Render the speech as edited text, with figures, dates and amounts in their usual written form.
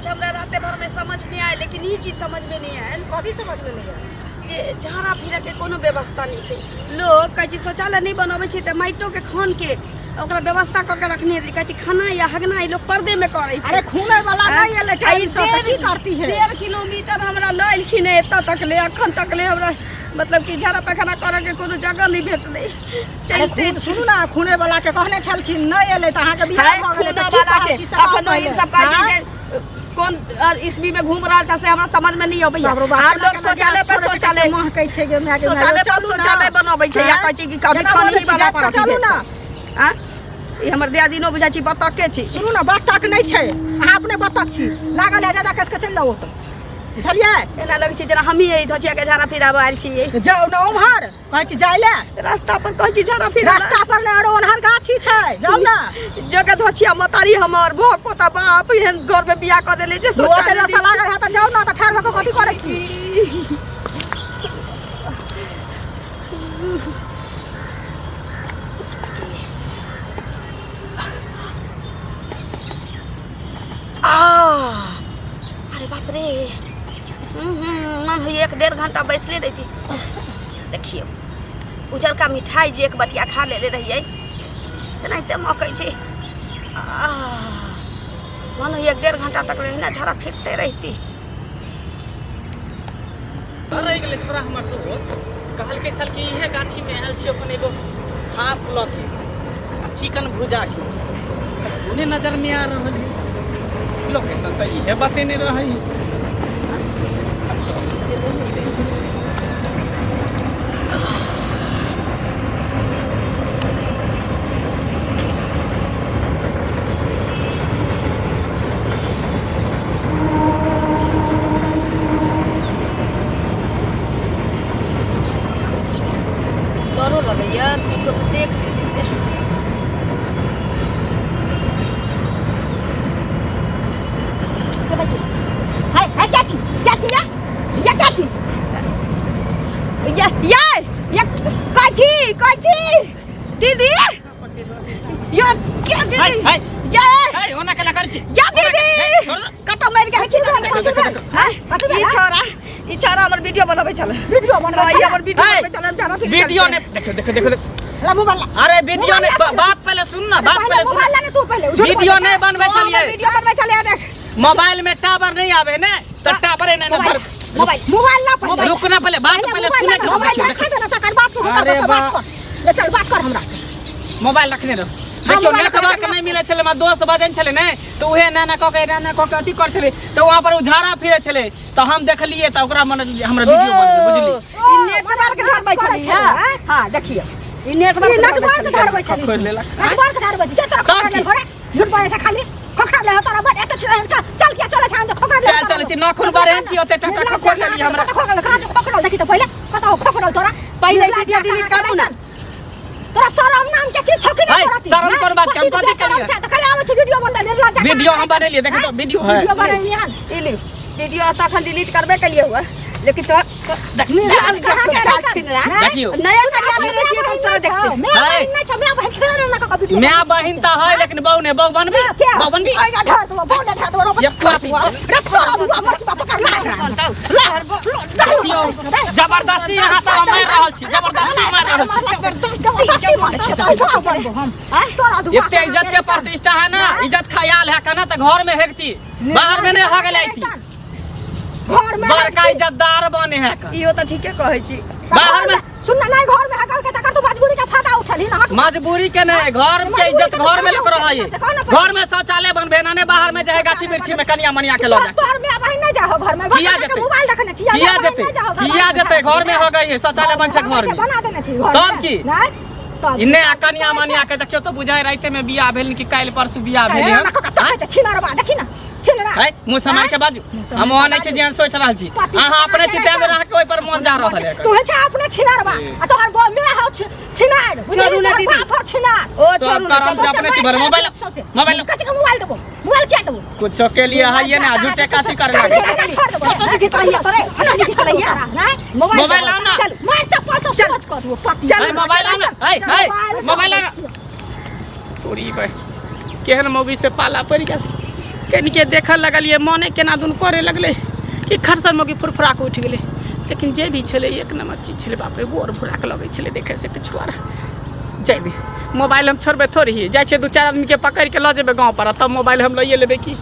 किछु हमरा राते भरमे समझ नहि आयल, लेकिन ई चीज समझमे नहि आयल। कथी समझमे नहि आयल? जे झाड़ा फिरऽके कोनो व्यवस्था नहि छै। लोक कहै छै शौचालय नहि बनबै छै तऽ माटिओके खानके ओकरा व्यवस्था कऽ के रखने छै। कहै छै खाना या हगना ई लोक पर्देमे करै छै। अरे खूने वाला नहीं एलै टाइम से, तऽ की करती है? 1.5 किलोमीटर हमरा लऽ एलखिन हेँ एतऽ तक ले, अखन तक ले हमरा मतलब कि झाड़ा पैखाना करऽके कोनो जगह नहि भेटलै। चलते सुनू ना, खूने वाला के कहने छलखिन, नहि एलै तऽ अहाँके बियाह भऽ गेलै, तऽ की वाला कहै के छी से कहू अखनो पहिले। ई सब कहै छै आँय? जे कोन ईस्वी में घूम रहल छै से हमरा समझ में नहीं अबैया। बाप रे बाप, आब केना लोग केना शौचालय पर केना छोड़ै छै, शौचालय कते महकै छै गे my गे my, शौचालय पर चलू ना। शौचालय बनबै छै या आँय? कहै छै कि कभी केना खानी बोलै छी, वाला जाइत पर कऽ चलू ना। आँ? ई हमर दियादिनो बुझाइ छी बतखे छी। सुनू ना, बतख नहि छै, अहाँ अपने बतख छी। लागल है ज्यादा कस के चलि जाउ ओतऽ, बुझलियै? एना लगै छै जेना हमही एहि धोचिया के झाड़ा फिराबऽ आयल छियै। जाउ ने उम्हर, कहै छी जाय ले। रास्ता पर कहै छी झाड़ा फिरा। रास्ता पर ने, आरो ओन्हर गाछी छै, जाउ ने। जगह धोचिया मतारी हमर भोग पोता बाप एहन घर में बियाह कऽ देले जे सोचा शौचालय के लागल है तऽ जाउ ने, तऽ ठाढ़ भऽ कऽ कथी करै छी? आ अरे बाप रे, मन होइए 1-1.5 घंटा बैसले रहिती। देखियौ उजरका मिठाई जे एक बटिया खा लेले रहियै तेनाहिते मकै छै। मन होइए 1-1.5 घंटा तक रहिना झाड़ा फिरते रहिती। रहि गेलै छोरा हमर दोस्त, कहलकै छल कि इहे गाछीमे आयल छी अपन एगो हाफ लऽ के आ चिकन भुजा के। तूने नजरमे आ रहल है, लोकेशन तऽ इहे बतेने रहै। डरो लगैया देख। हाय हाय, क्या चीज, क्या चीज या या क्या चीज या या या कथी कथी दीदी यो क्या दीदी? हाय, हाय। या हाय, ओना केना करै छी? या दीदी, छोड़ ना। कतौ मरि गेल की? देखो, देखो, देखो। हां, ई छोरा, ई छोरा हमर वीडियो बनबै छलै। वीडियो बनबै हाँ, ई छलै? हमर वीडियो हाय। बनबै छलै, हम झाड़ा फिर वीडियो ने देखो देखो देखो देखो। ला मोबाइल ला। अरे वीडियो ने बात पहले सुन ना, बात पहले सुन। मोबाइल ला ने तू पहले। वीडियो नहीं बनबै छलियै। वीडियो बनबै छलै, देख। मोबाइल में टावर नहीं आवे ने, तो टावर ने मोबाइल मोबाइल मोबाइल ला पहले। रुक ना, पहले बात पहले सुने के। मोबाइल देखियो, रखे दे ना, तकर बाद तू हमरा अरे से बात कर। ले चल, बात कर हमरा से। मोबाइल रखने रहो। देखियो, मोबाइल नेटवर्क रखने नहीं मिले छलै, हमरा दोस्त बजन छलै ने, तऽ उहे ना ना कऽ के ना ना कऽ के अथी कर छलै, तऽ वहाँ पर उझारा फिरे छलै, तऽ हम देखलियै तऽ ओकरा मन हमरा वीडियो बन गेल, बुझली? ई नेटवर्क धरबै छलै। हां, देखियो, ई नेटवर्क ई नेटवर्क धरबै छलै। खोलि लेलक। नेटवर्क धरबै छै के तोरा? तब खोखा की? ले घरे झूठ बोले छै, खाली खोखा ले तोरा बड़ एते छै। चल चल, किया चले छै जे खोखा ले? चल चल छी, नाखून बारहन छी, ओते टाटा खोखोर लेली हमरा। खोखा ले, कहाँ छै खोखरल? देखी तऽ पहिले कतौ खोखरल तोरा। पहिले वीडियो डिलीट करू ना। तोरा शरम नाम के चीज छौ कि नहीं? है, तोरा शरम कोन बात के? हम कथी शरम केलियै? छै तऽ खाली आबै छै वीडियो बनबै निर्लज्ज। वीडियो हम बनेलियै, देखियौ तऽ वीडियो है। वीडियो बनेलियै हन। ई ली वीडियो, तखन डिलीट करबे केलिए हुआ, लेकिन तो निर्लज्ज कहाँ के चाल रहतन? छिन रहा। देखियौ। नया कन्या ले रही हम तोरा देखते। मैं है। बहिन नहीं छौ, मैं बहिन खेले ना कऽ वीडियो। माय बहिन तऽ है, लेकिन बहु ने बहु बनबी, क्या? बहु बनबी। आइ ढार तो बहु ने ढार तो ये कुआसी। रे सारा दुआ मर के पकड़ ला ला। देखियौ, जबरदस्ती अहाँ सब हम मारि रहल छी, जबरदस्ती मारि रहल छी। एते इज्जत के प्रतिष्ठा है ना, इज्जत ख्याल है कना तऽ घर में हेगती, बाहर में नहीं हगल आईती। घर में बड़का इज्जतदार बने है का। इहो तऽ ठीके कहै छी। बाहर में सुन ना, नहीं घर में हगल के तकर तू मजबूरी के फायदा उठली ना। मजबूरी के नहीं, घर के इज्जत घर में लोग रहे, घर में शौचालय बनबे ना ने, बाहर में जाए गाछी वृक्षी में कनिया मनिया के लऽ जाए। तोहर माय बहिन नहीं जाहो घर में। किया जेतै? मोबाइल देखने छी। किया जेतै? किया जेतै? घर में हो गई है, शौचालय बन छै घर में। बना देने छी घर तब में। की? नहीं तब इन्ने आ कनिया मनिया के देखियौ तऽ बुझाइ राइते में बियाह भेल कि काल्हि परसू बियाह भेल एना कऽ कऽ तकै छै छिनरबा, देखी ना छिनरा। है, मुँह सम्हारि के बाजू। मुँह हम ओहन नहि छी जेहन सोचि रहल छी पति अहाँ। अपने छी तें दुआरे अहाँके ओहि पर मन जा रहल है। तू छै अपने छिनरबा आ तोहर बो मैं हौ छिनार। छोड़ू ना दीदी। बाप हौ छिनार। ओ सब छोड़ू ना। करम से अपने छी भर। मोबाइल मोबाइल कथी के मोबाइल देबो? मोबाइल किया देबो? कुछो के लिए है ना, झूठे काथी करे लागे। छोड़ देबो। फोटो खिचलैया तोरे, फोटो खिचलैया। मोबाइल मोबाइल लाउ ना। चल मार चप्पल से सोच कर वो पति। है, मोबाइल लाउ ना। है है, मोबाइल लाउ ना। तोरी बे, केहन मौगी से पाला पड़ि गेल। कनिके देखऽ लगलियै, मोने केना दुन करे लगलै कि खरसर मौगी फुरफुरा कऽ उठि गेलै। लेकिन जे भी छलै एक नम्बर चीज छलै। बाप रे, गोर भुराक लगै छलै देखै से पिछुआरा। जेबै मोबाइल हम छोड़बै थोड़े ही, जाइ छियै 2-4 आदमीके पकड़ि कऽ लऽ जेबै गाँव पर, तब मोबाइल हम लइए लेबै की।